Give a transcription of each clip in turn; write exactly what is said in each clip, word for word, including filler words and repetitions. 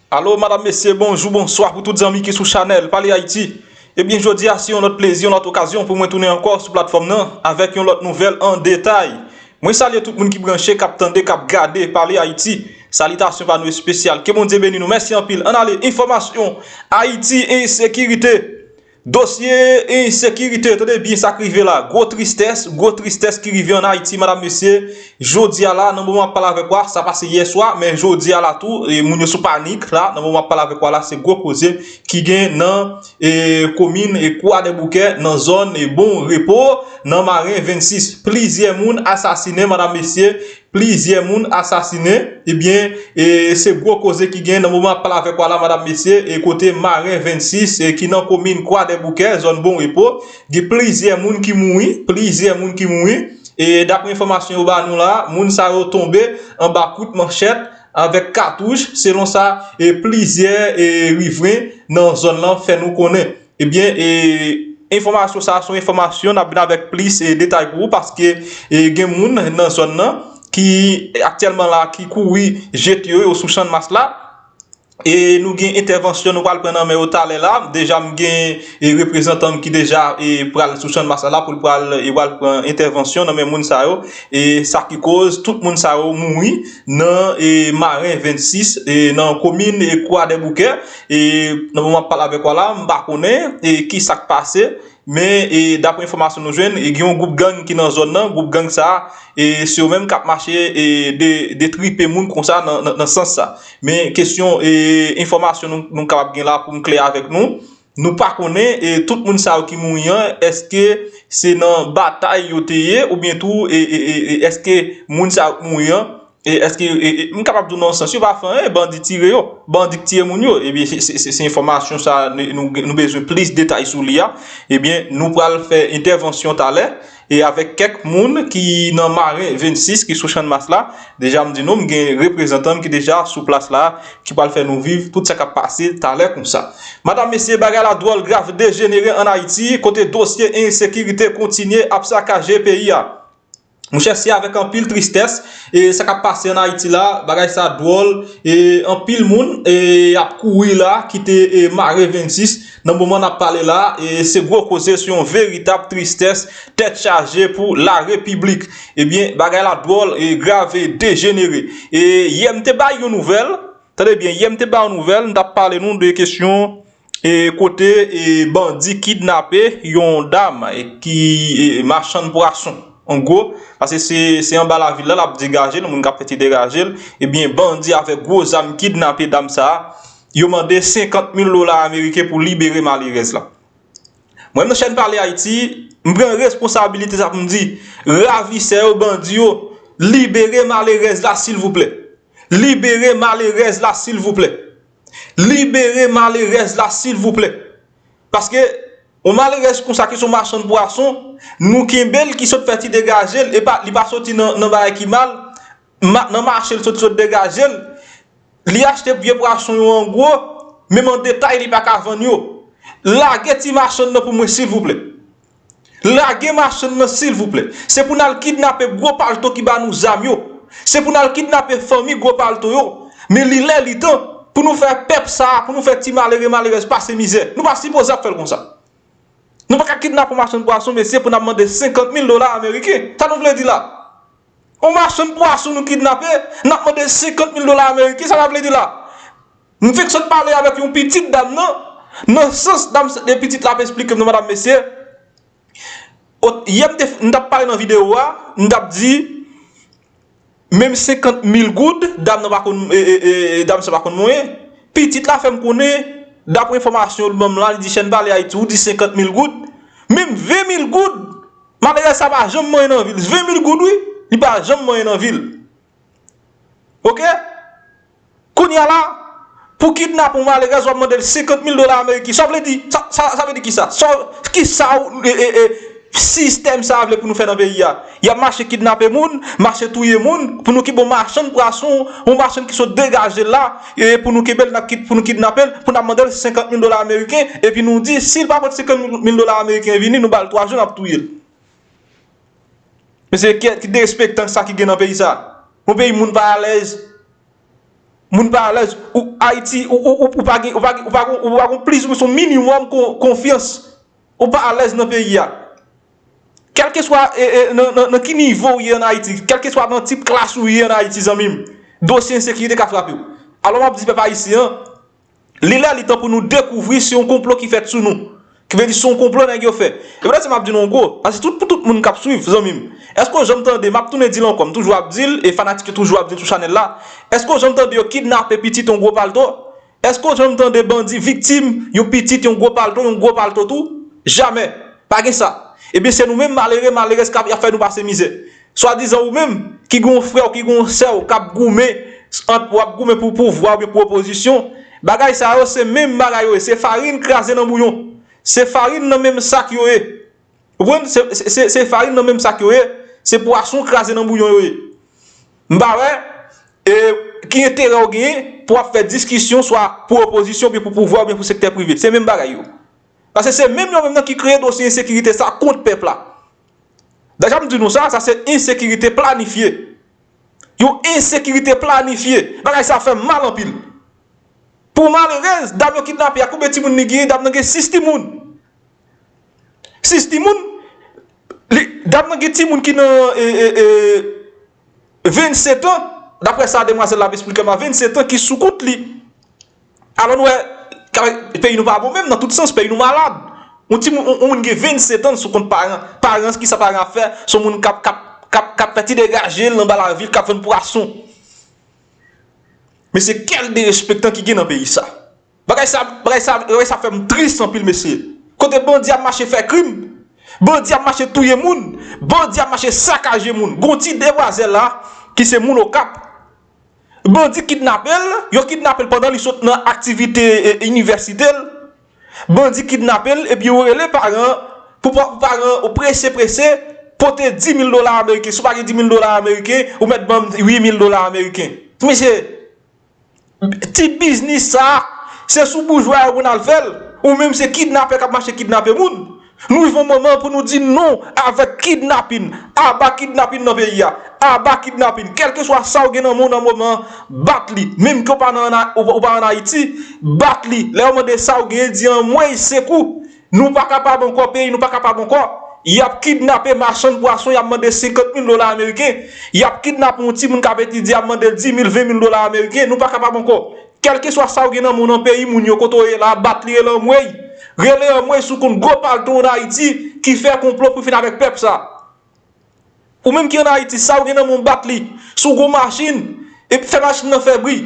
Alo, madanm, mesye, bonjou, bonswa pou tout zanmi ki sou chanèl Pale Ayiti. Ebyen, jodi a, se yon lòt plezi, yon lòt okazyon pou mwen tounen ankò sou platfòm nan avèk yon lòt nouvèl an detay. Mwen salye tout moun ki branche, k ap tande, k ap gade Pale Ayiti. Salitasyon pa nou espesyal. Ke Bondye beni nou. Mèsi anpil. Ann ale, enfòmasyon. Ayiti, ensekirite. Dosye ensekirite, tande byen sa k rive la. Gwo tristès, gwo tristès ki rive ann Ayiti, madanm, mesye. Jodi a la, nan moman m ap pale avèk ou a, sa pase yè swa, men jodi a la tou, e, moun yo sou panik la, nan moman m ap pale avèk ou a la, se gwo koze ki gen nan, e, komin, e, Kwadèboukè, nan zòn, e, Bon Repo, nan Maren vennsis. Plizyè moun asasinen, madanm, mesye, plizyè moun asasinen, ebyen, e, se gwo koze ki gen nan moman ap pale avèk ou a la, madanm, mesye, e, kote Maren vennsis, e, ki nan komin Kwadèboukè, zòn Bon Repo, gen plizyè moun ki mouri, plizyè moun ki mouri, e, daprè enfòmasyon yo ba nou la, moun sa yo tonbe anba kout manchèt avèk katouch, selon sa, e, plizyè, e, rivren nan zòn nan fè nou konnen. Ebyen, e, enfòmasyon sa a se yon enfòmasyon, n ap vin avèk plis, e, detay pou ou, paske, e, gen moun nan zòn nan ki aktyèlman la, ki kouri jete yo, yo sou Channmas la. E nou gen entèvansyon nou pral pran nan men yo talè la. Deja m gen, e, reprezantan m ki deja, e, pral sou Channmas la pou l pral, e, pral pran entèvansyon nan men moun sa yo. E sa ki koz tout moun sa yo mouri nan, e, Maren vennsis, e, nan komin, e, Kwadèboukè. E nan moman m ap pale avèk ou a la, m pa konnen, e, ki sa k pase, men, e, daprè enfòmasyon nou jwenn, e, gen yon gwoup gang ki nan zòn nan, gwoup gang sa a, e, se yo menm k ap mache, e, de, detripe moun konsa nan, nan, nan sans sa. Men kesyon, e, enfòmasyon nou, nou kapab gen la pou m klè avèk nou, nou pa konnen, e, tout moun sa yo ki mouri an, èske se nan batay yo te ye, oubyen tou, e, e, e, e, èske moun sa yo k mouri an, e, èske, e, e, m kapab di w nan yon sans, yo pa fè anyen, bandi tire yo. Bandi k tiye moun yo. Ebyen, se, se, se, se enfòmasyon sa, nou, nou, nou bezwen plis detay sou li a. Ebyen, nou pral fè entèvansyon talè, e avèk kèk moun ki nan Maren vennsis, ki sou Channmas la. Deja, m di nou, m gen reprezantan m ki deja sou plas la, ki pral fè nou viv tout sa k ap pase talè konsa. Madanm, mesye, bagay la dwòl, grav, dejenere ann Ayiti, kote dosye ensekirite kontinye ap sakaje peyi a. Monchè, se avèk anpil tristès, e sa k ap pase ann Ayiti la, bagay sa dwòl, e anpil moun, e ap kouri la, kite, e Maren vennsis, nan moman n ap pale la, e se gwo koze, se yon veritab tristès, tèt chaje pou larepiblik. Ebyen, bagay la dwòl, e grav, e dejenere. E yè m te bay yon nouvèl, tande byen, yè m te bay yon nouvèl, m t ap pale nou de kesyon e kote, e, bandi kidnape yon dam, e, ki, e, machann pwason. An gwo, paske se, se anba lavil la, l ap degaje l, moun k ap fè ti degaje l. Ebyen, bandi avèk gwo zam kidnape dam sa a. Yo mande senkant mil dola ameriken pou libere malerèz la. Mwen, nan chèn Pale Ayiti, m pran responsabilite sa pou m di, ravisè yo, bandi yo, libere malerèz la, silvouplè. Libere malerèz la, silvouplè. Libere malerèz la, silvouplè. Paske, yon malerèz konsa ki se yon machann pwason, nou kenbe l, ki sot fè ti degaje l, e pa, li pa soti nan, nan bagay ki mal, ma, nan mache l sot, sot degaje l, li achte vye pwason yo an gwo, menm an detay, li pa ka vann yo. Lage ti machann nan pou mwen, silvouplè. Lage machann nan, silvouplè. Se pou n al kidnape gwo palto ki ba nou zam yo. Se pou n al kidnape fanmi gwo palto yo. Men li lè, li tan pou nou fè pèp sa a, pou nou fè ti malere, malerèz pase mizè. Nou pa sipoze ap fè l konsa. Nou pa ka kidnape yon machann pwason, mesye, pou n ap mande senkant mil dola ameriken. Sa nou vle di la? Yon machann pwason nou kidnape, n ap mande senkant mil dola ameriken, sa sa vle di la? M fèk sot pale avèk yon pitit dam nan, nan sans dam, pitit la ap esplike m nan, madanm, mesye. Ot, yè m te, m t ap pale nan videyo a, m t ap di, menm senkant mil goud, dam nan pa konn, e, e, e, e, dam sa pa konn monyen. Pitit la fè m konnen, daprè enfòmasyon l ban m la, li di, chèn Pale Ayiti, ou di senkant mil goud, menm ven mil goud, malerèz sa pa janm manyen nan vi l. Ven mil goud, wi, li pa janm manyen nan vi l. Oke? Kounye a la, pou kidnape yon malerèz, w ap mande l senkant mil dola ameriken. Sa vle di, sa, sa, sa vle di kisa? Sa, kisa ou, e, e, e, sistèm sa a vle pou nou fè nan peyi a? Y ap mache kidnape moun, mache touye moun, pou nou kenbe yon machann pwason, yon machann ki sot degaje l la, e pou nou kenbe l, n ap kit-, pou nou kidnape l, pou n ap mande l senkant mil dola ameriken, epi nou di, si l pa pot senkant mil dola ameriken vini, nou ba l twa jou, n ap touye l. Mesye, ki, ki derespektan sa ki gen nan peyi sa? Yon peyi moun pa alèz. Moun pa alèz, ou Ayiti, ou, ou, ou, ou pa gen, ou pa gen, ou pa gen, ou pa gen plis ou se yon minimòm kon- konfyans. Ou pa alèz nan peyi a. Kèlkeswa e, e, nan, nan, nan ki nivo ou ye ann Ayiti, kèlkeswa nan tip klas ou ye ann Ayiti, zanmi m, dosye ensekirite ka frape w. Alò m ap di pèp ayisyen an, li lè li tan pou nou dekouvri se yon konplo ki fèt sou nou. Ki vle di se yon konplo nèg yo fè. E poutèt sa m ap di nou yon gwo, paske tout pou tout moun k ap swiv, zanmi m. Èske w janm tande, m ap tounen di l ankò, m toujou ap di l, e fanatik yo toujou ap di l sou chanèl la, èske w janm tande yo kidnape pitit yon gwo palto? Èske w janm tande bandi viktim yon pitit yon gwo palto, yon gwo palto tou? Jamè. Pa gen sa. Ebyen, se nou menm malere, malerèz k ap, y ap fè nou pase mizè. Swadizan ou menm, ki gen yon frè w, ki gen yon sè w, k ap goumen, ant, w ap goumen pou pouvwa oubyen pou opozisyon, bagay sa yo, se menm bagay yo ye. Se farin kraze nan bouyon. Se farin nan menm sak yo ye. Ou konprann? Se, se, se, se farin nan menm sak yo ye. Se pwason kraze nan bouyon yo ye. M pa wè e, ki enterè w genyen pou w ap fè diskisyon swa pou opozisyon oubyen pou pouvwa oubyen pou sektè prive. Se menm bagay yo. Paske se menm yo menm nan ki kreye dosye ensekirite sa kont pèp la. Deja m di nou sa, sa se ensekirite planifye. Yon ensekirite planifye. Bagay sa fè m mal anpil. Pou malerèz, dam yo kidnape a, konbyen timoun li genyen? Dam nan gen sis timoun. Sis timoun, li, dam nan gen timoun ki nan e, e, e, vennsetan, daprè sa demwazèl la ap esplike m a, vennsetan ki sou kont li. Alò nou wè, peyi nou pa bon menm nan tout sans, peyi nou malad. Yon timoun, yon, yon moun gen vennsetan sou kont paran. Paran, kisa paran ap fè? Se yon moun k ap, k ap, k ap, k ap fè ti degaje l anba lavil, k ap vann pwason. Mesye, kèl derespektan ki gen nan peyi sa. Bagay sa, bagay sa, bagay sa fè m tris anpil, mesye. Kote bandi ap mache fè krim, bandi ap mache touye moun, bandi ap mache sakaje moun. Gon ti demwazèl la, ki se moun Okap. Bandi kidnape l, yo kidnape l pandan li sot nan aktivite e, inivèsite l. Bandi kidnape l, epi yo rele paran, pou pa- pou paran prese prese pote dis mil dola ameriken. Si w pa gen dis mil dola ameriken, ou mèt ban m uit mil dola ameriken. Mesye, ti biznis sa, se sou boujwa yo pou n al fè l. Ou menm se kidnapè k ap mache kidnape moun. Nou rive yon moman pou nou di non avèk kidnapin. Aba kidnapin nan peyi a. Aba kidnapin. Kèlkeswa sa w gen nan men w nan moman, bat li. Menm ke w pa nan, ou, ou pa ann Ayiti, bat li. Lè yo mande sa w genyen, di anmwey, sekou. Nou pa kapab ankò, peyi nou pa kapab ankò. Y ap kidnape machann pwason, y ap mande senkant mil dola ameriken. Y ap kidnape yon timoun k ap etidye, y ap mande l dis mil, ven mil dola ameriken. Nou pa kapab ankò. Kèlkeswa sa w gen nan men w nan peyi moun yo, kote w ye la, bat li, rele anmwey. Rele anmwey sou kont gwo palto ann Ayiti ki fè konplo pou fin avèk pèp sa. Ou menm ki ann Ayiti, sa w gen nan men w, bat li. Si w gon machin, e fè machin nan fè bri.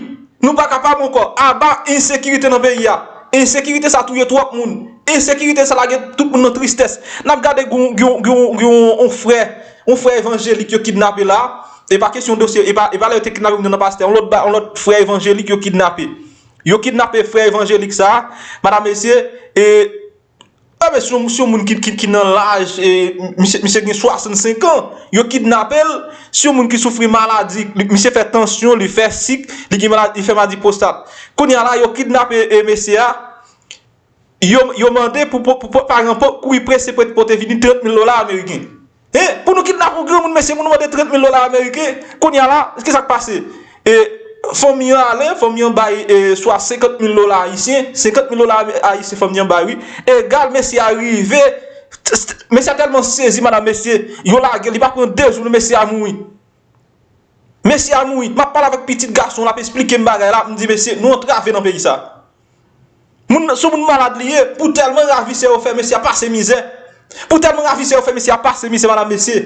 Nou pa kapab ankò. Aba ensekirite nan peyi a. Ensekirite sa touye twòp moun. Ensekirite sa lage tout moun nan tristès. N ap gade gon, gon, gon, gon, on frè, on frè evanjelik yo kidnape la. E pa kesyon dosye, e pa, e pa lè yo te kidnape moun nan pastè. On lòt, ba- on lòt frè evanjelik yo kidnape. Yo kidnape frè evanjelik sa, madam, mesye, e Enben, si yon, si yon moun ki, ki, ki nan laj, e, misye, misye gen swasannsenk an, yo kidnape l, si yon moun ki soufri maladi, li- misye fè tansyon, li fè sik, li gen maladi, li fè maladi pwostat. Kounye a la, yo kidnape e, mesye a, yo, yo mande pou, pou, pou, pou paran pou kouri prese pou pote vini trant mil dola ameriken. Hein? Pou nou kidnape yon granmoun, mesye, pou nou mande trant mil dola ameriken, kounye a la, kisa k pase? E fanmi an ale, fanmi an bay e, swa senkant mil dola ayisyen, senkant mil dola ayisyen fanmi an bay, wi. Egal, mesye a rive, mesye a tèlman sezi, madam, mesye, yo lage l, li pa pran de jou, mesye a mouri. Mesye a mouri. M ap pale avèk pitit gason, l ap esplike m bagay la, m di, mesye, nou antrave nan peyi sa. Moun, sou moun malad li ye, pou tèlman ravisè yo fè mesye a pase mizè. Pou tèlman ravisè yo fè mesye a pase mizè, madam, mesye.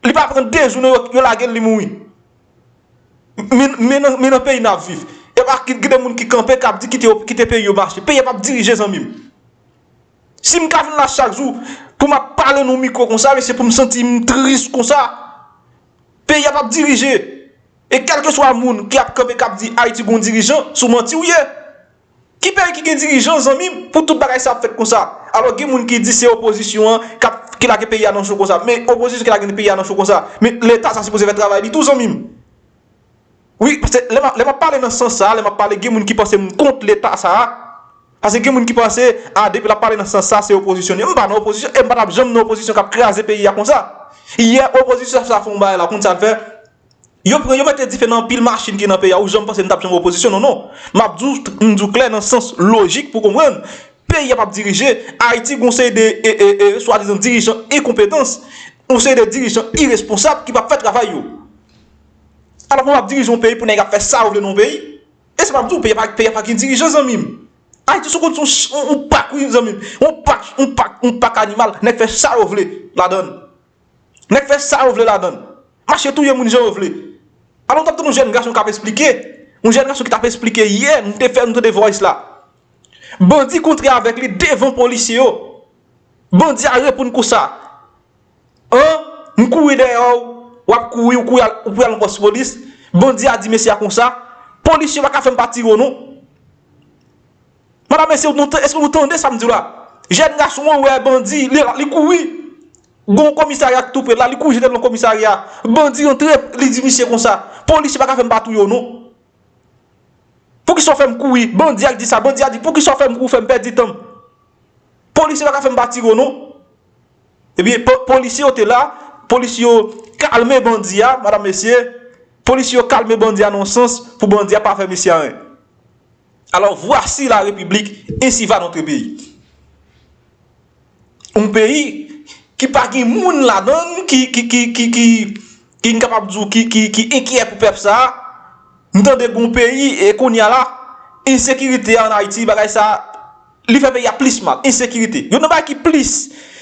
Li pa pran de jou, non, yo, yo lage l, li mouri. Men, men nan, men nan peyi n ap viv. E pa ki- gen de moun ki kanpe, k ap di kite yo- kite peyi yo mache. Peyi a p ap dirije, zanmi m. Si m ka vin la chak jou, pou m ap pale nan mikwo konsa, mesye, pou m santi m tris konsa, peyi a p ap dirije. E kèlkeswa moun ki ap kanpe, k ap di Ayiti gon dirijan, sou manti w ye. Ki peyi ki gen dirijan, zanmi m, pou tout bagay sa ap fèt konsa? Alò, gen moun ki di se opozisyon an k ap- ki lage peyi a nan cho konsa. Men opozisyon ki lage peyi a nan cho konsa. Men Leta sa sipoze fè travay li tou, zanmi m. Wi, paske lè m ap- lè m ap pale nan sans sa, lè m ap pale, gen moun ki panse m kont Leta sa. Paske gen moun ki panse, a, depi l ap pale nan sans sa, se opozisyon li ye. M pa nan opozisyon, e m pa t ap janm nan opozisyon k ap kraze peyi a konsa. Yè, opozisyon sa fè yon bagay la, konn sa l fè? Yo pran, yo mete dife nan anpil machin ki nan peyi a. Ou janm panse n t ap janm wè opozisyon? Non, non. M ap di w, m di w klè nan sans lojik pou w konprann. Peyi a p ap dirije. Ayiti gon seri de, e, e, e, swadizan dirijan enkonpetans, yon seri de dirijan iresponsab ki p ap fè travay yo. Alò, kòman w ap dirije yon peyi pou nèg ap fè sa yo vle nan yon peyi? E sa m ap di w, peyi a pa, peyi a pa gen dirijan, zanmi m. Ayiti sou kont se yon, yon, yon pak, wi, zanmi m. Yon pak, yon pak, yon pak animal. Nèg fè sa yo vle ladan l. Nèg fè sa yo vle ladan l. Mache touye moun jan yo vle. Alò, w t ap tann yon jèn gason k ap esplike. Yon jèn gason ki t ap esplike yè, nou te fè, nou tande voice la. Bandi kontre avèk li devan polisye yo. Bandi a reponn konsa: An, m kouri dèyè w, w ap kouri, ou kouri al, ou kouri al nan pòs polis. Bandi a di mesye a konsa: Polisye pa ka fè m pa tire w non. Madanm, mesye, nou, èske nou tande sa m di w la? Jèn gason an wè bandi, li, li kouri. Gon komisarya k tou pre l la, li kouri jete l nan komisarya. Bandi antre, li di misye konsa: Polisye pa ka fè m pa touye w non. Poukisa w fè m kouri? Bandi a k di sa. Bandi a di: Poukisa w fè m kouri, w fè m pèdi tan m? Polisye pa ka fè m pa tire w non. Ebyen, po-, polisye yo te la, polisye yo kalme bandi a, madanm, mesye. Polisye yo kalme bandi a nan yon sans pou bandi a pa fè misye anyen. Alors, voici la République, ainsi va notre pays. Yon peyi ki pa gen moun ladan l ki, ki, ki, ki, ki, ki n kapab di w ki, ki, ki enkyè pou pèp sa a. M tande gon peyi, e kounye a la, ensekirite a ann Ayiti, bagay sa a, li fè peyi a plis mal. Ensekirite. Youn nan bagay ki plis,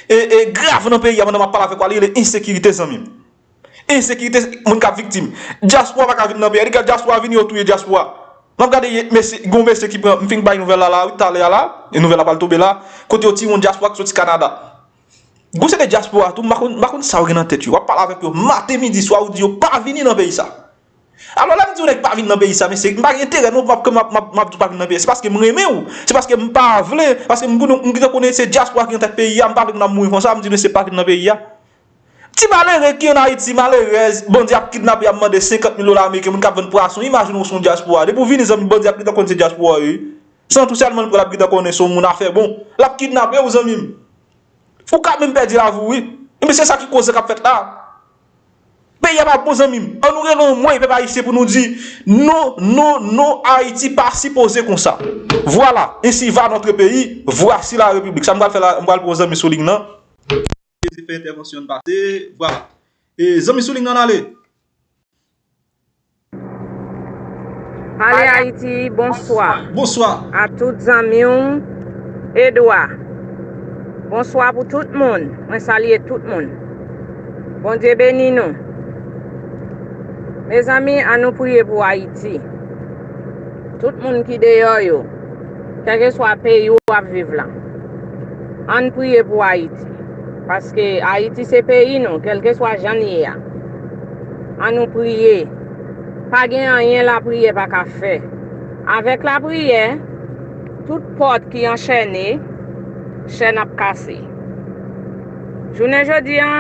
e, e, grav nan peyi a pandan m ap pale avèk ou a, li rele ensekirite, zanmi m. Ensekirite, moun k ap viktim. Dyaspora pa ka vin nan peyi a. Li gade dyaspora vini, yo touye dyaspora. M ap gade ye-, mesye, gon mesye ki pran, m fin bay nouvèl la la, wi, talè a la, e nouvèl la pral tonbe la, kote yo tiye yon dyaspora ki soti Kanada. Gon seri de dyaspora tou, m pa konn, m pa konn sa yo gen nan tèt yo. W ap pale avèk yo maten, midi, swa, ou di yo pa vini nan peyi sa. Alò, lè m di yon nèg pa vin nan peyi sa, mesye, m pa gen enterè non, m ap, m ap, m ap, m ap di w pa vin nan peyi. Se paske m renmen w, se paske m pa vle, paske m konnen, m gentan konnen se dyaspora ki nan tèt peyi a, m pa vle moun ap mouri konsa, m di mesye pa vin nan peyi a. Ti malere ki ann Ayiti, malerèz, bandi ap kidnape, ap mande senkant mil dola ameriken, moun k ap vann pwason, imajine w se yon dyaspora. Depi w vini, zanmi, bandi ap gentan konn se dyaspora yo, wi. San tou sèlman l pran, l ap gentan konnen se yon moun afè bon. L ap kidnape w, zanmi m. Ou ka menm pèdi lavi w, wi. Ebyen, se sa ki koze k ap fèt la. Peyi a pa bon, zanmi m. Ann nou rele yon mwen, pèp ayisyen, pou nou di non, non, non, Ayiti pa sipoze konsa. Vwala, ainsi va notre pays, voici la République. Sa m pral fè la, m pral pran yon zanmi sou liy nan. Te fè entèvansyon l pase, vwala. E, zanmi sou liy nan ale. Pale Ayiti, bonswa. Bonswa. A tout zanmi w, Edwa. Bonswa pou tout moun. Mwen salye tout moun. Bondye beni nou. Mezanmi, ann nou priye pou Ayiti. Tout moun ki deyò yo, kèlkeswa peyi w ap viv la, ann priye pou Ayiti. Paske Ayiti se peyi nou, kèlkeswa jan l ye a. Ann nou priye. Pa gen anyen lapriyè pa ka fè. Avèk lapriyè, tout pòt ki anchène, chèn ap kase. Jounen jodi a,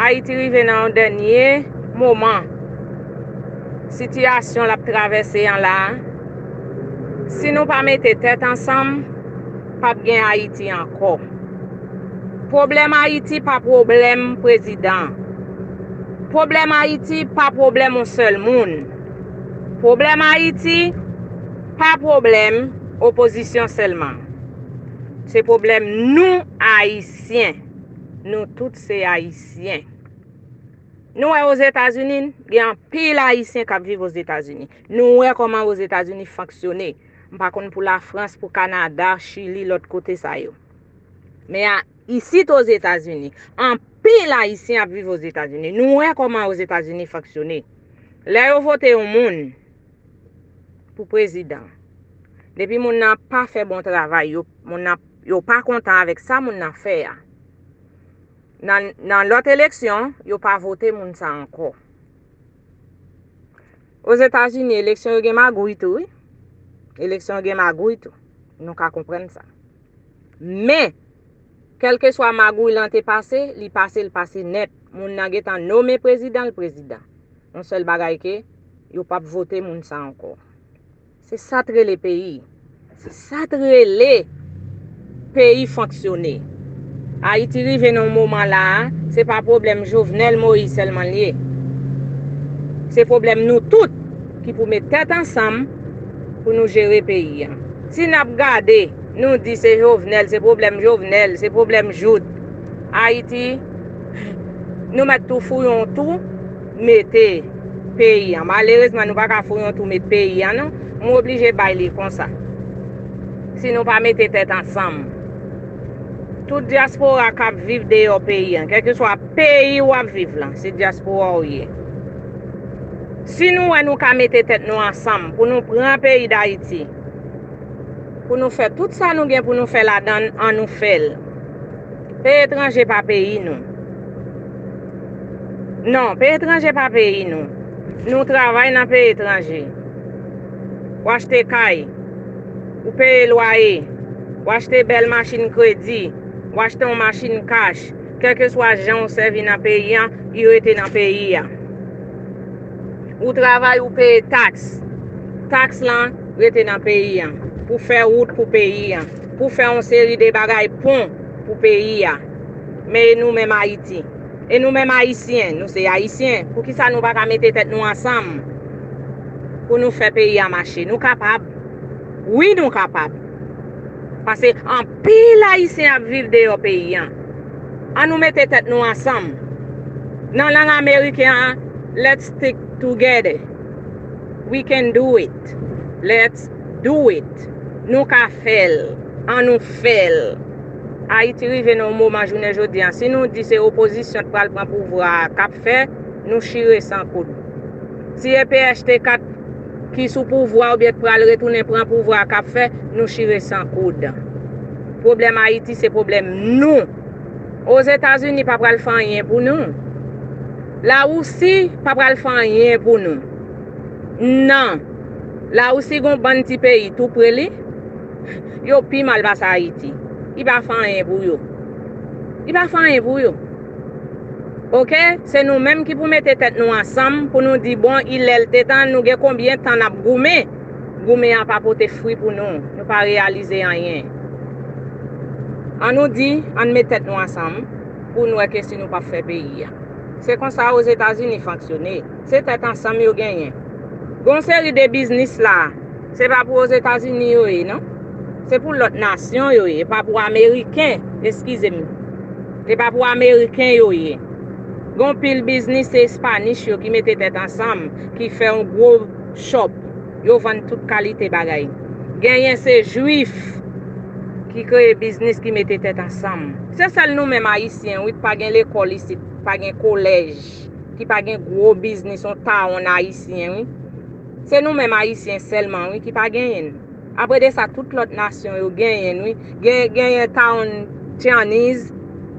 Ayiti rive nan yon dènye moman. Sitiyasyon l ap travèse an la, si nou pa mete tèt ansanm, p ap gen Ayiti ankò. Pwoblèm Ayiti pa pwoblèm prezidan. Pwoblèm Ayiti pa pwoblèm yon sèl moun. Pwoblèm Ayiti pa pwoblèm opozisyon sèlman. Se pwoblèm nou, Ayisyen. Nou tout se Ayisyen. Nou wè Ozetazini, gen anpil Ayisyen k ap viv Ozetazini. Nou wè kòman Ozetazini fonksyone. M pa konn pou Lafrans, pou Kanada, Chili, lòt kote sa yo. Men a, isit Ozetazini, anpil Ayisyen ap viv Ozetazini. Nou wè kòman Ozetazini fonksyone. Lè yo vote yon moun pou prezidan, depi moun nan pa fè bon travay, yo, moun nan, yo pa kontan avèk sa moun nan fè a, nan, nan lòt eleksyon, yo pa vote moun sa ankò. Ozetazini, eleksyon yo gen magouy tou, wi. Eleksyon yo gen magouy tou. Nou ka konprann sa. Men, kèlkeswa magouy lan te pase, li pase, li pase nèt. Moun nan gentan nome prezidan l prezidan. Yon sèl bagay ke, yo p ap vote moun sa ankò. Se sa t rele peyi. Se sa t rele peyi fonksyone. Ayiti rive nan yon moman la a, se pa pwoblèm Jovenel Moïse sèlman l ye. Se pwoblèm nou tout ki pou met tèt ansanm pou nou jere peyi a. Si n ap gade, nou di se Jovenel, se pwoblèm Jovenel, se pwoblèm Jout. Ayiti, nou mèt tou fouye yon tou, mete peyi a. Malerezman, nou pa ka fouye yon tou, met peyi a, non. M oblije bay li konsa. Si nou pa mete tèt ansanm. Tout dyaspora k ap viv deyò peyi a, kèlkeswa peyi w ap viv lan, se dyaspora w ye. Si nou wè nou ka mete tèt nou ansanm pou nou pran peyi Dayiti, pou nou fè tout sa nou gen pou nou fè ladan l, ann nou fè l. Peyi etranje pa peyi nou. Non, peyi etranje pa peyi nou. Nou travay nan peyi etranje. W achte kay, ou peye lwaye, w achte bèl machin kredi, w achte yon machin kach, kèlkeswa jan w sèvi nan peyi an, li rete nan peyi a. Ou travay, ou peye taks. Taks lan rete nan peyi an. Pou fè wout pou peyi an. Pou fè yon seri de bagay, pon pou peyi a. Men e nou menm Ayiti? E nou menm Ayisyen, nou se Ayisyen. Poukisa nou pa ka mete tèt nou ansanm pou nou fè peyi a mache? Nou kapab. Wi, nou kapab. Paske anpil Ayisyen ap viv deyò peyi an. Ann nou mete tèt nou ansanm. Nan lang ameriken an, let's stick together. We can do it. Let's do it. Nou ka fè l. Ann nou fè l. Ayiti rive nan yon moman jounen jodi an. Si nou di se opozisyon k pral pran pouvwa a k ap fè, nou chire san koud. Si e P H T kat ki sou pouvwa oubyen k pral retounen pran pouvwa a k ap fè, nou chire san koud. Pwoblèm Ayiti se pwoblèm nou. Ozetazini pa pral fè anyen pou nou. Lawousi pa pral fè anyen pou nou. Non. Lawousi gon bann ti peyi tou pre li. Yo pi mal pase Ayiti. Li pa fè anyen pou yo. Li pa fè anyen pou yo. Oke? Se nou menm ki pou mete tèt nou ansanm pou nou di, bon, i lè l te tan, nou gen konbyen tan n ap goumen? Goumen an pa pote fwi pou nou. Nou pa reyalize anyen. Ann nou di, ann met tèt nou ansanm pou n wè ke si nou p ap fè peyi a. Se konsa Ozetazini fonksyone. Se tèt ansanm yo genyen. Gon seri de biznis la, se pa pou Ozetazini yo ye, non. Se pou lòt nasyon yo ye, e pa pou Ameriken, eskize m. E pa pou Ameriken yo ye. Gon pil biznis, se Espanich yo ki mete tèt ansanm, ki fè yon gwo shop. Yo vann tout kalite bagay. Genyen se Jwif ki kreye biznis, ki mete tèt ansanm. Se sèl nou menm Ayisyen, wi, k pa gen lekòl isit, k pa gen kolèj, ki pa gen gwo biznis, yon tawonn ayisyen, wi. Se nou menm Ayisyen sèlman, wi, ki pa genyen l. Apre de sa, tout lòt nasyon yo genyen l, wi. Gen, genyen tawonn Chinese,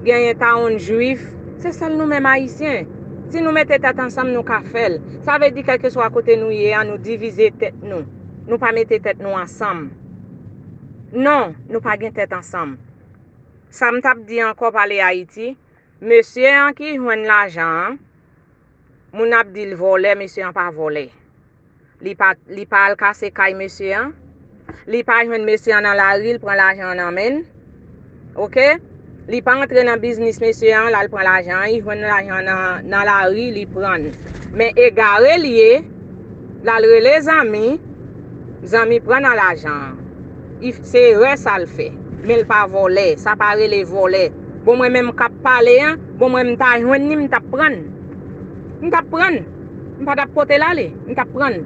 genyen tawonn Jwif. Se sèl nou menm Ayisyen. Si nou mete tèt ansanm, nou ka fè l. Sa vle di, kèlkeswa kote nou ye a, nou divize tèt nou. Nou pa mete tèt nou ansanm. Non, nou pa gen tèt ansanm. Sa m t ap di ankò, pale Ayiti, mesye an ki jwenn lajan an, moun ap di l vòlè, mesye an pa vòlè. Li pa, li pa al kase kay mesye an. Li pa jwenn mesye an nan lari, l pran lajan an nan men l. Oke? Li pa antre nan biznis mesye an, l al pran lajan an, li jwenn lajan an nan, nan lari, li pran l. Men egare l ye, l al rele zanmi, zanmi pran nan lajan an. Li, se erè sa l fè. Men l pa vòlè, sa pa rele vòlè. Bon, mwen menm k ap pale an, bon, mwen m ta jwenn li, m t ap pran l. M t ap pran l. M pa t ap pote l ale, m t ap pran l.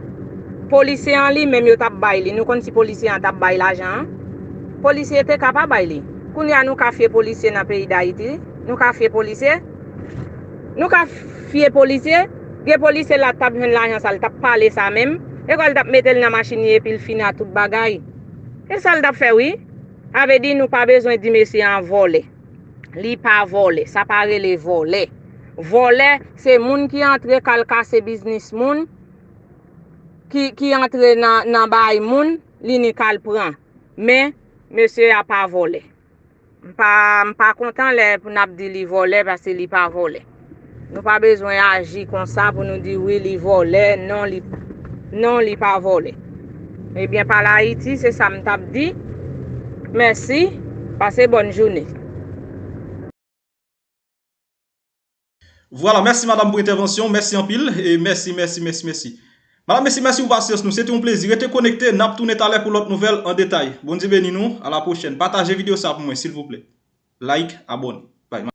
Polisye an li menm yo t ap bay li. Nou konn si polisye an t ap bay lajan an? Polisye te ka pa bay li. Kounye a nou ka fye polisye nan peyi Dayiti? Nou ka fye polisye? Nou ka fye polisye? Gen polisye la t ap jwenn lajan sa, l t ap pale sa menm. E kwa l t ap mete l nan machin li epi l fin a tout bagay. E sa l t ap fè, wi. Sa vle di nou pa bezwen di mesye an vòlè. Li pa vòlè. Sa pa rele vòlè. Vòlè, se moun ki antre k al kase biznis moun, ki, ki antre nan, nan bay moun, li ni k al pran. Men, mesye a pa vòlè. M pa, m pa kontan lè pou n ap di li vòlè, paske li pa vòlè. Nou pa bezwen aji konsa pou nou di wi, li vòlè, non, li, non, li pa vòlè. Ebyen, pale Ayiti, se sa m t ap di. Mèsi, pase bòn jounen. Vwala, mèsi madanm pou entèvansyon, mèsi anpil, e mèsi, mèsi, mèsi, mèsi. Madanm, mèsi, mèsi pou pasyans nou, se te yon plezi. Rete konekte, n ap tounen talè pou lòt nouvèl an detay. Bondye beni nou, a la pwochèn. Pataje videyo sa pou mwen, silvouplè. Like, abòne. Bye.